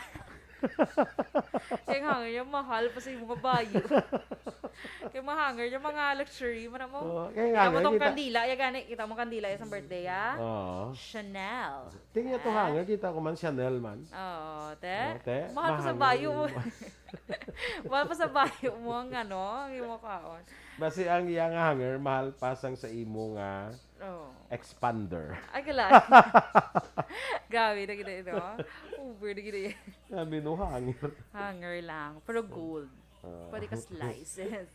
Kaya nga, yung mahal pa sa imo nga bayo. Kay mga hanger, yung mga luxury, mo na mo. Oo, kaya Kita mo nga, tong kita kandila, ya gani, kita mo kandila, ya sang birthday, ah? Oo. Chanel. Tingnan to, Ah. hanger, kita ko man, Chanel man. Oo, te. Oo, te. Mahal pa sa Mahal bayo mo. ang Mahal pa sa bayo mo ang ano, ang imo kaon. Basi ang iya nga hanger, mahal pa sang sa imo nga Oo. expander. Ay, kala. Grabe na gid ito. Over na gid. Sabi no, hanger. Hanger lang, pero gold. Ah. Pwede ka slices.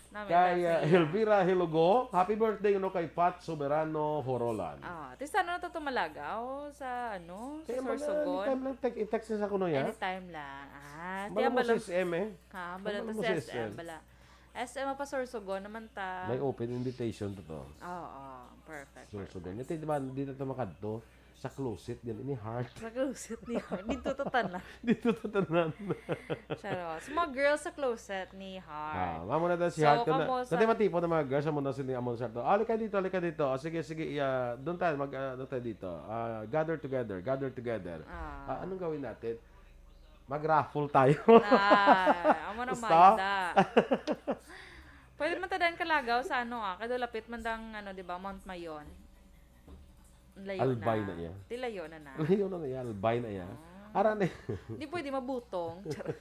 Namin Kay, kasi uh, yan. Elvira Hilugo, happy birthday, no, kay Pat Soberano Horolan. Ah, ti sana na to tumalagaw sa, ano, sa Kaya man, Sorsogon. Anytime lang, tag-, i-text na sa kuno, ya? Anytime lang. Ah, Bala tiyan mo bala. si S M, eh. Ha, bala Bala to mo si si S M. S M, bala. S M pa Sorsogon naman ta. May open invitation to, to. Oo, perfect, Sorsogon. perfect. Ito, di ba, di na to makadto. Sa closet, yan, ini heart. Sa closet ni Heart. Dito to tanan. Dito to tanan. Charot. Sa mga girls sa closet ni Heart. Ah, mamo na tayo si So, Heart. Kung na, kamo sa kung di matipon ng mga girls, amo na sila, amo na si Heart. "Ah, halika dito, halika dito. Ah, sige, sige, iya, doon tayo, mag, ah, doon tayo dito. Ah, gather together, gather together." Ah. Ah, anong gawin natin? Mag-raffle tayo. Ah, amo na Gusto? Malda. Pwede man ta daan kalagaw sa ano, ah, kay daw lapit man dang, ano, di ba, Mount Mayon. Layo Albay na. na iya. Di layo na na. Layo na na iya, Albay na iya. Ah. Ara na. Di pwede mabutong. Charot.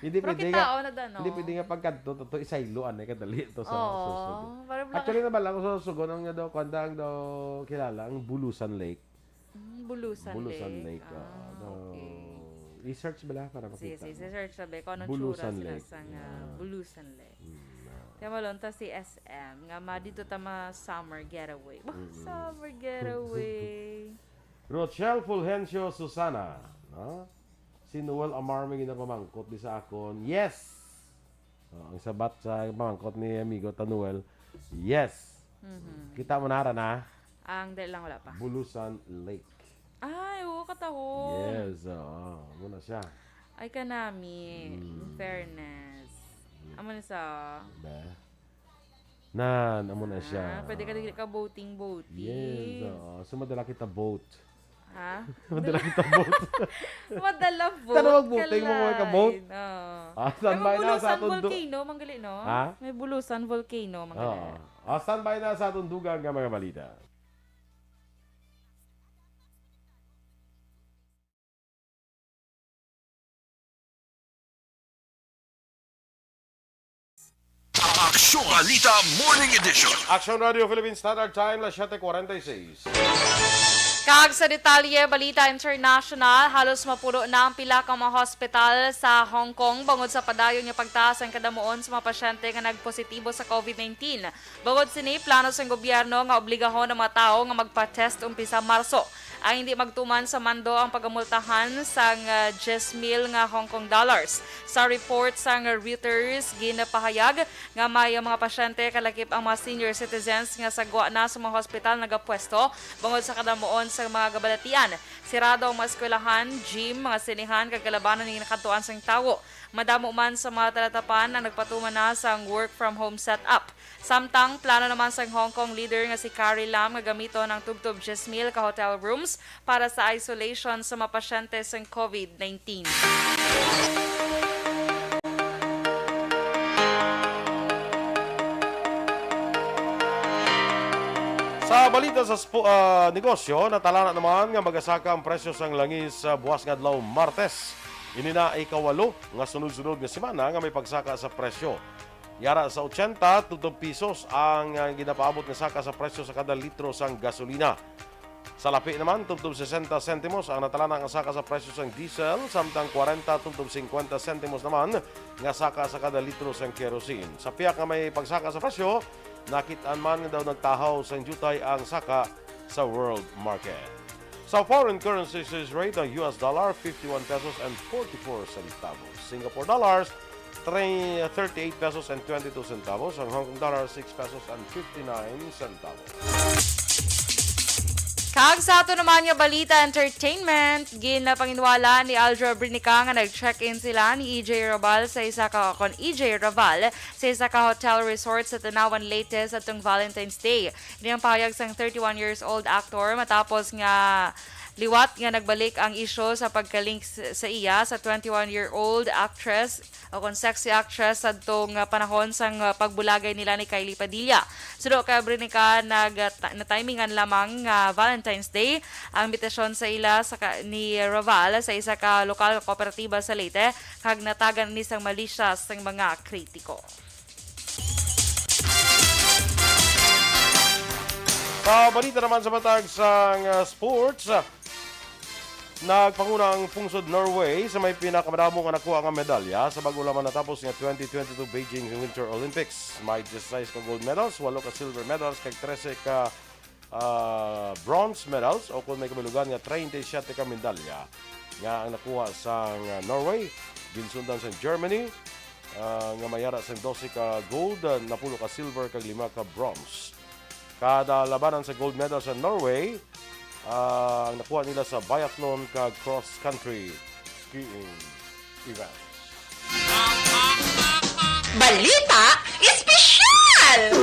Hindi Pero pwede kita, nga, oh, na dano. hindi pwede nga pagkadto to, to, isaylo, anay kadali to sa Oo, Sorsogon. parang Actually, nabala ko sa Sorsogon, ang daw, kwan da, ang daw kilala, ang Bulusan Lake. Mm, Bulusan Bulusan Lake. Lake, Ah, ah, daw, okay. i-search bala para Sige, makita sige, mo. search sabi ko anong Bulusan tsura sila Lake. sa nga Yeah. Bulusan Lake. Mm, ah. Kaya malon ta si S M, nga ma-, dito ta ma-summer getaway. Bah, Mm-mm. summer getaway. Rochelle Fulgencio Susana, no? Si Noel Amar may ginapamangkot di sa akon. Yes! Oh, ang sabat sa pamangkot ni amigo ta Noel. Yes! Mhm. Kita mo na, Rana? Ang dali lang, wala pa. Bulusan Lake. Ay, oo, katahom. Yes, oo. Muna siya. Ay, kanami. Mm. In fairness. Mm. Amo na sa Ba? Nan, amo na siya. Ah, pwede ka dili ka boating, boating. Yes, oo. So, madala kita boat. Ha? Madala kita boat. Madala boat. Tara, mag-boating mo, mga ka-boat. Kalain, oo. Ah, standby Pero na sa Bulusan atong du- volcano, manggali, no? Ha? May Bulusan volcano, manggali. Oo. Ah, standby na sa atong dugang nga mga balita. Aksyon Balita Morning Edition. Aksyon Radio Philippine Standard Time, las siete cuarenta y seis. Kag sa detalye, balita international, halos mapuno na ang pila ka mga hospital sa Hong Kong bangod sa padayon nga pagtaas ang kadamuon sa mga pasyente nga nagpositibo sa covid nineteen. Bangod sini, plano sang gobyerno nga obligahon ang mga tawo nga magpa-test umpisa Marso. Ang hindi magtuman sa mando ang pagamultahan sang, ah, diyes mil nga Hong Kong dollars. Sa report sang Reuters, ginapahayag nga may mga pasyente, kalakip ang mga senior citizens nga sa gwa na sa mga hospital nagapwesto bangod sa kadamuon sa mga kabalatian. Sirado ang mga eskwelahan, gym, mga sinehan, kag kalabanan nga ginakadtuan sang tawo. Madamo man sa mga talatapan ang nagpatuman na sang work from home setup. Samtang, plano naman sang Hong Kong leader nga si Carrie Lam nga gamiton ang tubtob diyes mil ka hotel rooms para sa isolation sa mga pasyente sang covid nineteen. Sa balita sa spo-, ah, negosyo, natalana naman nga magasaka ang presyo sang langis sa buwas nga adlaw, Martes. Ini na ikawalo nga sunod-sunod nga semana nga may pagsaka sa presyo. Yara sa ochenta tubtob pisos ang, ah, ginapaabot nga saka sa presyo sa kada litro sang gasolina. Sa lapi naman, tubtob sesenta sentimos ang natalana nga saka sa presyo sang diesel, samtang kwarenta tubtob singkwenta sentimos naman nga saka sa kada litro sang kerosene. Sa pihak nga may pagsaka sa presyo, nakit-an man nga daw nagtahaw sang diutay ang saka sa world market. Sa foreign currency exchange rate, ang U S dollar, fifty-one pesos and forty-four centavos. Singapore dollars, three, thirty-eight pesos and twenty-two centavos. Ang Hong Kong dollar, six pesos and fifty-nine centavos. Kag sa ato naman nga balita, entertainment, ginapanginwala ni Aldra Brinica nga nag-check-in sila ni E J Raval sa isa ka, kon E J Raval, sa isa ka hotel resort sa Tanauan, Leyte, sa atong Valentine's Day. Ini ang pahayag sang thirty-one years old actor matapos nga Liwat nga nagbalik ang isyu sa pagka-link s-, sa iya sa twenty-one-year-old actress o kon sexy actress sadto nga panahon sang, ah, pagbulagay nila ni Kylie Padilla. Suno kay Abrinica, nag-, ta-, natimingan lamang nga Valentine's Day ang imbitasyon sa ila sa ka-, ni Raval sa isa ka lokal nga kooperatiba sa Leyte, kag natagan ini sang malisya sang mga kritiko. Sa balita naman sa matag sang, ah, sports, ah, nagpanguna ang pungsod Norway sa may pinakamadamo nga nakuha nga medalya sa bag-o lamang natapos nga twenty twenty-two Beijing Winter Olympics. May disisais ka gold medals, walo ka silver medals, kag trese ka, ah, bronze medals, o kung may kabilugan nga treinta y siete ka medalya nga ang nakuha sang, ah, Norway. Ginsundan sang Germany, ah, nga may ara sang dose ka gold, ah, napulo ka silver, kag lima ka bronze. Kada labanan sa gold medal sa Norway, ah, ang nakuha nila sa biathlon kag cross country skiing events. Balita Espesyal!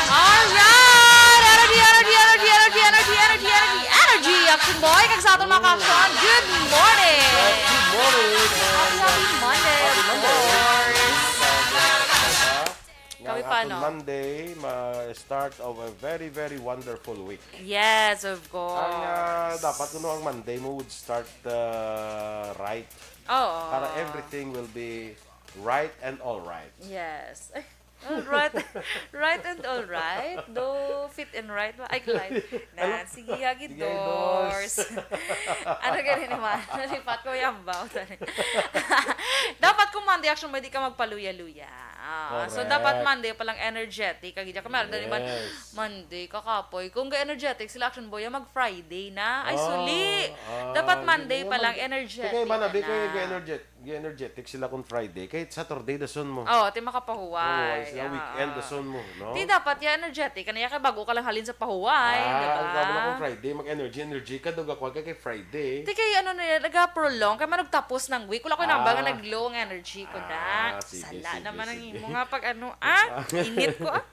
Alright! Energy, energy, energy, energy, energy, energy, energy, energy! Action Boy, kag sa aton mga ka-action, good morning! Good morning! Happy, happy Monday, of Happy Monday. Course. Nga Kami ang pa, aton no? Monday, ma-, start of a very, very wonderful week. Yes, of course. Ang, ah, dapat kuno ang Monday mo would start, ah, right. Oo. Para everything will be right and all right. Yes. All right. Right and all right. Do fit and right ba? Ay, glide. Na, Ano? Sige, hagi Sige, doors. Doors. Ano gani naman? Nalipat ko yung baw. Dapat kung Monday, Action Boy, di ka magpaluya-luya. Ah, so, Correct. Dapat Monday pa lang energetic. Kag di ka meron, dali man, Yes. Monday, kakapoy. Kung ga-energetic sila, Action Boy, mag-Friday na. Ay, Ah, suli. ah, Dapat hindi Monday na pa lang, Monday. energetic Kaya ba na, ka di kayo na. ga-energet-, ga-energetic sila kung Friday? Kahit Saturday, dason mo. Oo, ti makapahuway. Oo, sila Ah. weekend, dason mo, no? Ti dapat ya energetic. Kaya kay bago ka lang halin sa pahuway, Ah, di ba? ang gabo na kung Friday, mag-energy, energy ka, daw gakuha ka kay Friday. Ti kay ano na yan, nag-prolong, kay manugtapos ng week. Wala ko nang Ah. baga nag-low ang energy ko na. Ah, sige, Sala sige, naman ang sige. imo nga pag ano, ah, Ah. init ko, ah.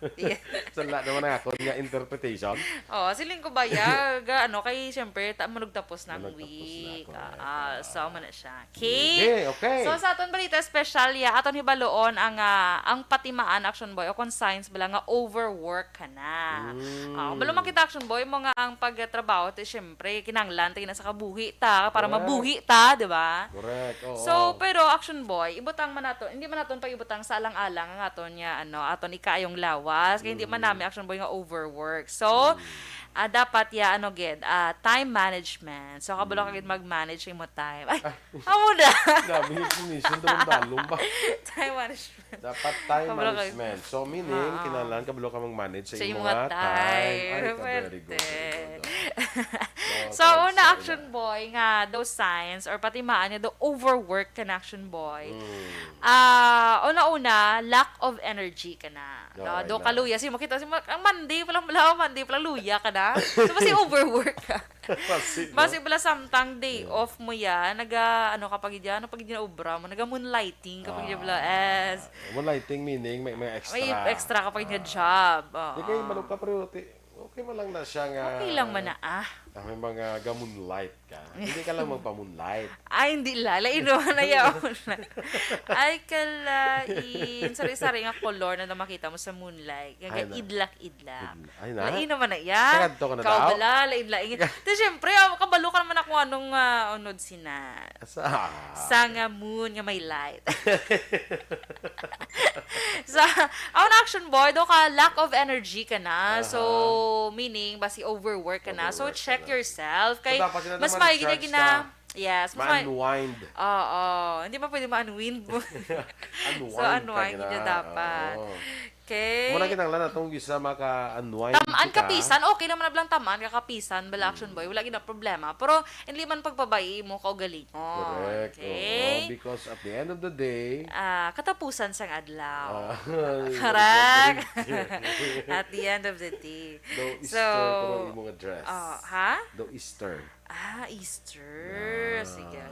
Sala naman ang akon nga interpretation. Oo, siling ko ba, ya, ga, ano, kay siyempre, ta-, manugtapos ng Manugtapos na week. ako, Ah, right. ah, so, amo na siya. Okay. Sige, okay. So, sa aton balita espesyal, ya, aton hibaloon ang, ah, ang patimaan, Action Boy, o kung signs bala nga overwork ka na. Mm. Ah, balo man kita, Action Boy, mo nga ang pagtrabaho, ti, syempre, kinahanglan ta gina sa kabuhi ta, para Correct. mabuhi ta, di ba? Correct, oo. So, pero, Action Boy, ibutang man nato, hindi man naton pag-ibutang sa alang-alang ang aton nga, ano, aton ikaayong lawas, kay hindi man Mm. nami, Action Boy, nga overwork. So, Mm. ah, dapat, ya, ano, gid, ah, time management. So, kabalo ka Mm. gid mag-manage sa imo time. Ay, Ah. Amo na. Grabe yung explanation, dalom-dalom ba? Time management. Dapat time Kabalo kayo. management. So, meaning, Ah. kinahanglan kabalo ka mag-manage sa Sa imo imong nga time. time. Ay, ka, very good, very Pwerte. good, oh. So, So, correct una, sa Action una. Boy, nga daw signs or patimaan nga daw overwork ka na, Action Boy. Mm. Ah, una-una, lack of energy ka na. No, Daw, daw right ka na. luya. Sige, makita, sige, ang Monday pa lang, wala, Monday pa lang, luya ka na. So, basi overwork ka. Basi, no? Basi bala samtang day Yeah. off mo yan, naga, ano ka pa gid yan, ano pa gid yan, obra mo, naga moonlighting ka pa gid yan, bala, Ah, as moonlighting meaning may, may extra. May extra ka pa gid yan Ah. job, oo. Di kay, balo ka, pero ti-, okay man lang na siya nga Okay lang man na, ah. Ah, may mga ga-moonlight ka. Hindi ka lang magpa-moonlight. Ay, hindi la, lain naman na yaon. Ay, kalain. Sari-sari nga kolor na makita mo sa moonlight. Nga Ay, na. idlak-idlak. Ay, na? Lain naman na iya. Tagadto ka na Ikaw daw? bala, lain-lain. Ti, siyempre, ah, kabalo ka naman ako anong, ah, unod sina. Sa? Sa nga moon nga may light. Sa, ako na, Action Boy, do ka, lack of energy ka na. So, Aha. meaning, basi overwork ka na. So, Overwork check ka na. yourself. Kay, So, dapat sila mas naman maigi na recharge gina-, ka. yes, mas ma-, Ma-unwind. Oo. Hindi man pwede ma-unwind mo. Unwind So, ka unwind gina. gina dapat. Oo. Okay. Muna kinahanglan natong gisa maka-unwind Tamaan kita. kapisan, okay naman na bilang tamaan ka kapisan, bala, Action Mm. Boy, wala gid na problema. Pero hindi man pagpabayi mo kaugalingon. Correct. Okay? Oo, because at the end of the day, Ah, katapusan sang adlaw. Ah, Correct. At the end of the day. Daw So, Easter ko ang imong address. oh, ha? Daw Easter. Ah, Easter. Ah, Sige.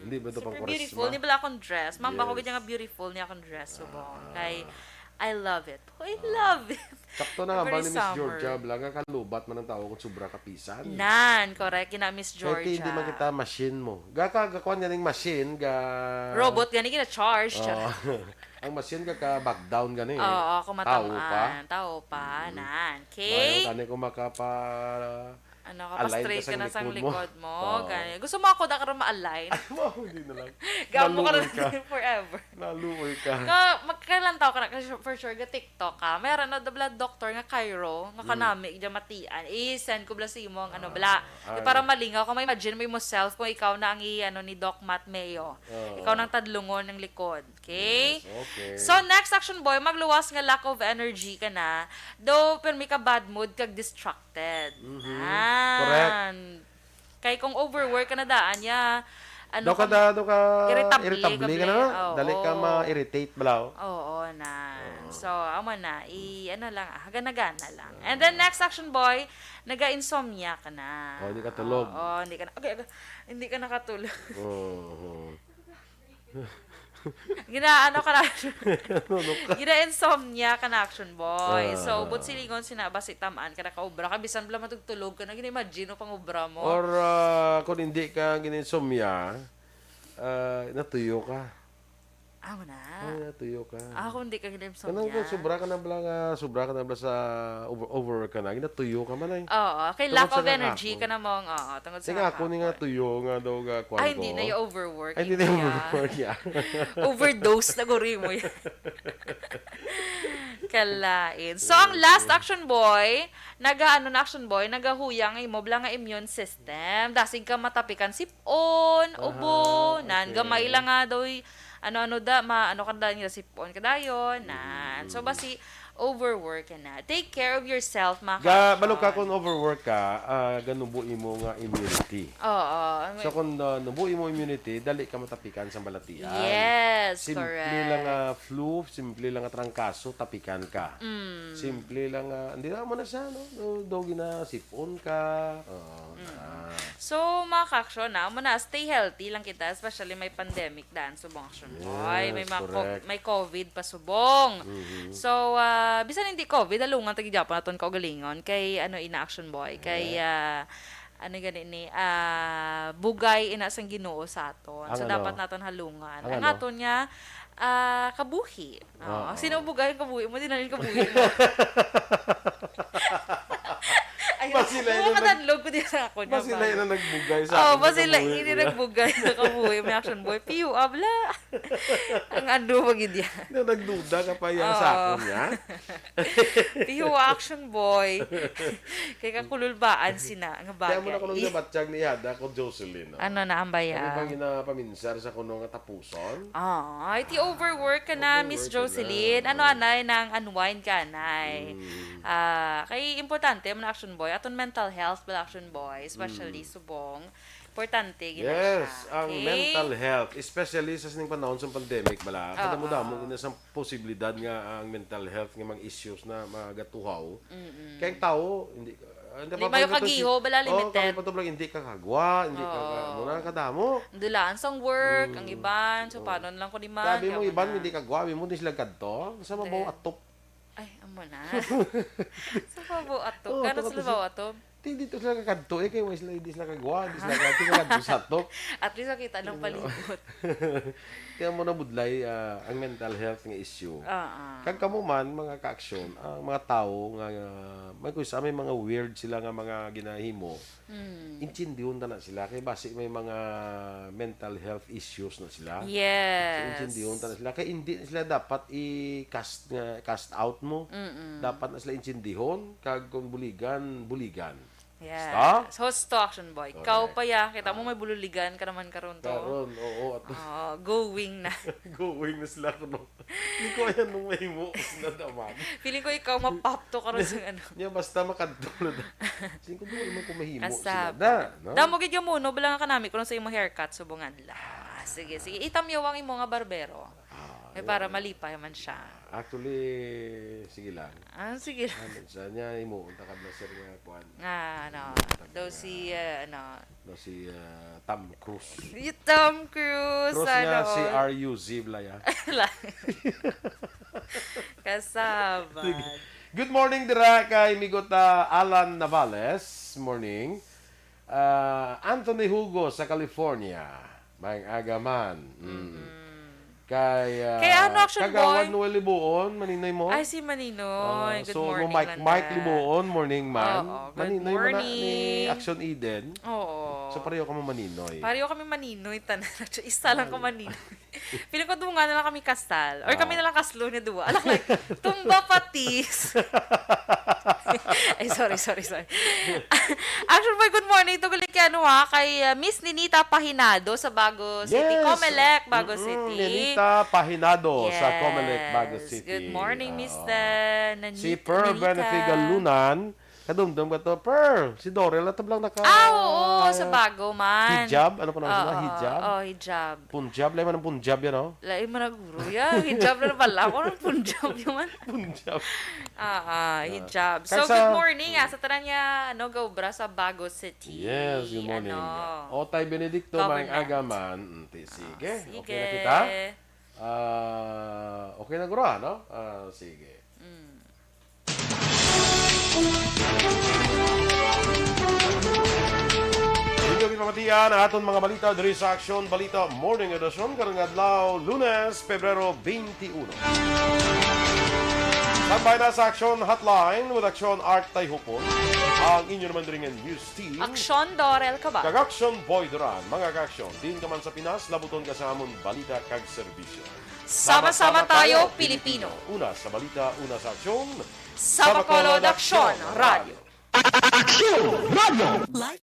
hindi ba ito Super pang beautiful. Kwaresma? Ni bala akong dress. Ma'am, bako Yes. gid nga beautiful niya akong dress, subong. Ah. Kay, I love it. I love it. Sakto na nga ba Every ni Miss summer. Georgia, bala nga kalubat man ang tao kung sobra kapisan. Nan, correct. Kina Miss Kaya ti, hindi man Georgia. Kita machine mo. Gaka, gakuan nga ning machine, ga... Robot gani gina-charge. Oh. Ang machine ga ka back down gani. Oo, kung Tao pa. matamaan. Tao pa. Nan. Mayo Okay? tani kung makapa... Ano ka, Align ka pa-straight ka sang na sang likod mo. Likod mo. Oo. Gani. Gusto mo ako da karon ma-align? Ay, wow, hindi na lang. Gamo ka na Naluoy ka. Forever. Naluoy ka. Ka, magkalantaw ka na, kasi for sure, ga TikTok ka. Meron na bala doktor nga Cairo, nga kanami, dyan matian. I-send ko bala sa imo ang ano, bala. Ah, Di para malingaw ka, ma-imagine mo imo self kung ikaw na ang i-, ano, ni Doc Matt Mayo. Oo. Ikaw nang tadlungon ng likod. Okay? Yes, okay. So, next action boy, magluwas nga lack of energy ka na. Though, pero may ka bad mood, kag distracted. Mhm. Nan. Correct. Kay kung overwork ka na daan, ya, ano Daw ka ka, da, daw ka irritable, irritable ka na. kable. Oo. Dali ka ma-irritate, balaw. Oo, na. So, amo na. I, ano lang, ah, gana-gana lang. And then, next action boy, naga-insomnia ka na. Oh, hindi ka tulog. Oo, hindi ka na, okay, okay. Hindi ka nakatulog. Oo. Gina, ano ka na? Ano ka? Gina-insomnia ka na, action boy. Ah. So, but silingon sina, basi tamaan ka na kaubra ka. Bisan bala matugtulog ka na, gina-imagine mo pang ubra mo. Or ah, kung hindi ka gina-insomnia, ah, natuyo ka. Amo na. Ay, natuyo ka. Ako hindi ka Kanang gina-insomnia. kung sobra ka na bala nga, sobra ka na bala sa over, overwork ka na, ginatuyo ka man ay. Oo, kay Tungod lack sa of nga energy ako. Ka na mong, oo, tungod sa Sige, ako ni nga ako. Tuyo nga daw ga kwan Ay, ko. Hindi na yung overwork. Ay, hindi na yung overwork niya. Overdose na guri mo yan. Kalain. So, ang last action boy, naga, ano na action boy, nagahuyang imo bala nga immune system. Dasig ka matapikan sipon, Aha, ubo, nan, okay. Gamay lang nga daw, y-, ano-ano da, ma, ano ka da nila sipon ka dayon, nan. So, basi, overwork ka na. Take care of yourself, mga Ga, ka-action. Balo ka kung overwork ka, ah, ganubo imo nga immunity. Oo. So kung uh, nubo imo immunity, dali ka matapikan sa balatian. Yes, Simple correct. Lang nga flu, simple lang nga trangkaso, tapikan ka. Mm. Simple lang nga, hindi na mo na siya, no? Do, do ginasipon ka. Oo, na. So, mga ka-action, na, amo na, stay healthy lang kita, especially may pandemic daan subong action. Yes, Ay, may mga co- correct. May COVID pa subong. Mhm. So, ah, bisan hindi COVID, halungan ta gid gyapon aton kaugalingon kay ano ina action boy, kay ah, ano gani ni, ah, bugay ina sang Ginoo sa aton. Ang So, ano? dapat naton halungan. Ang Ang ano? aton niya, ah, kabuhi. Oh, Oo. Sino bugay ang kabuhi mo? Di na rin kabuhi mo. Ay, Mas sila oo, yun ang nag- kadadlog ko din sa ako niya, Mas sila ba? Yun ang nagbugay sa Oh, akin mas sa sila kabuhi ini niya. Nagbugay sa kabuhi mo, action boy. Piyo, abla. Ang ano ba gid yan? Na nagduda ka pa yan Oo. Sa akin niya? Piyo, action boy. Kay kakululbaan sina nga Kaya mo na ko nung bagay. Nabatyag ni Yada ko Jocelyn. No? Ano na ang Kami baya? Pang ginapaminsar sa kuno nga tapuson. Ah, ay, ti overwork ka na, Miss Overwork ka na. Jocelyn. Ano, anay, nang unwind ka, anay. Mm. Ah, kay importante man action boy, aton mental health bala action boy, especially Mm. subong. Importante gid na Yes, siya. Ang Okay? Mental health, especially sa sining panahon sa pandemic bala, Oo. kadamo-damo gid na sa posibilidad nga ang mental health nga mga issues na magatuhaw. Mm-mm. Kay ang tao, hindi ah, hindi Hindi pa mayo pag- kagiho, bala, Oh, limited. Kami pa to, bala, hindi ka kagwa, hindi ka, ka Oo. muna kadamo. Dulaan sang work, ang Mm. iban, so Oo. paano lang ko di man. Sabi mo Yaman iban, na. Hindi ka gwa, sabi mo di sila kadto. Sa mabaw Hindi. Atop. Ay, amo na. Sa mabaw Atop. Oo, Kano tungod sa sa- mabaw Atop? Di dito sila kakadto eh, kay wala sila, hindi sila kagwa, hindi sila kadto, sila kadto sa Atop. At least makita ng palibot. Kaya mo na budlay ah, ang mental health nga issue. Oo. Kag kamo man, mga ka-action, ang mga tao nga, nga may kusa, may mga weird sila nga mga ginahimo, Mm. intindihon ta na sila kay basi may mga mental health issues na sila. So, Yes. intindihon ta na sila kay hindi na sila dapat i-cast nga cast out mo. Mm-mm. Dapat na sila intindihon kag kung buligan, buligan. Yes. Basta? Husto, action boy. Ikaw Correct. Pa ya, kita mo may bululigan ka naman karon to. Karon, oo, at Oh, going na. Going na sila kuno. Hindi ko ayan nung mahimo sila daman. Feeling ko ikaw mapapto karon sa ano. Niya basta makadto na da. Sige ko, di man ko mahimo sila Kasaba. da, no? Damo gid yung muno, bala nga kanami ko sa imong haircut, subungan la. Ah, sige, sige. Itamyaw ang imo nga barbero. Ah, May para malipay man siya. Actually, sige lang. Ah, sige lang. Ano siya niya, imo, unta ka na, sir, nga kuan. Ah, ano, daw si, ah, ano, daw si, ah, Tom Cruise. Si Tom Cruise, Cruise nga ano, si R U Z, Blaya. Kasabad. Sige. Good morning dira kay Migota Alan Navales. Morning. Ah, Anthony Hugo sa California. Maayong aga man. Mm. Mm-mm. Kay, ah, Kay ano, Action Kagawad Boy? Noel Libuon, Maninoy mo? Ay, si Maninoy. Ah, Good so, morning, Mike, Landa. Mike Libuon, morning man. Oo, good Maninoy man na ni morning. Action Eden. Oo. So, pareho kamo Maninoy. Pareho kami Maninoy, tanan. Isa lang ko Ay. Maninoy. Feeling ko, dunga na lang kami kasal. Or kami Ah. na lang kaslo ni duwa. Alam, like, tumba patis. Ay, sorry, sorry, sorry. Action Boy, good morning. Tuguli kay ano, ha, kay, uh, Miss Ninita Pahinado sa Bago City. Yes. Comelec, Bago Mm-mm, City. Ninita Pahinado sa Yes. Comelec, Bago City. Good morning, Miss, Oo. uh, Nanit-, Si Per Ninita. Benefiga Lunan, kadumdum ka to. Per, si Dorel na tablang naka Ah, oo, sa Bago man. Hijab? Ano pa naman sila? Oo, Hijab? Oo, hijab. Punjab? Lain man ang Punjab yan, oh. Lain man ang guro yan. Hijab na pala. Ako nang Punjab yun man. Punjab. Ah, ah, Ah. Hijab. So, Kag sa good morning, ah, sa tanan nga, ano, gaobra sa Bago City. Yes, good morning. Ano? Otay Benedicto, Government. Maayong aga man. Mm, ti-, Ah, sige. Okay na sige. Kita? Ah, okay na, guro, no? Ah, sige. Mm. Inyo ginpamatian ang aton mga balita diri sa Aksyon Balita Morning Edition karong adlaw, Lunes, Pebrero twenty-one. Standby na sa Aksyon Hotline with Aksyon Art Tayhupon, ang inyo naman diri nga news team. Aksyon Dorel Cabal. Kag Aksyon Boy Duran. Mga ka-aksyon, diin ka man sa Pinas, labuton ka sa amon balita kag serbisyo. Sama-sama tayo, Pilipino. Una sa balita, una sa aksyon. Sa Bacolod, Aksyon Radio. Aksyon Radio.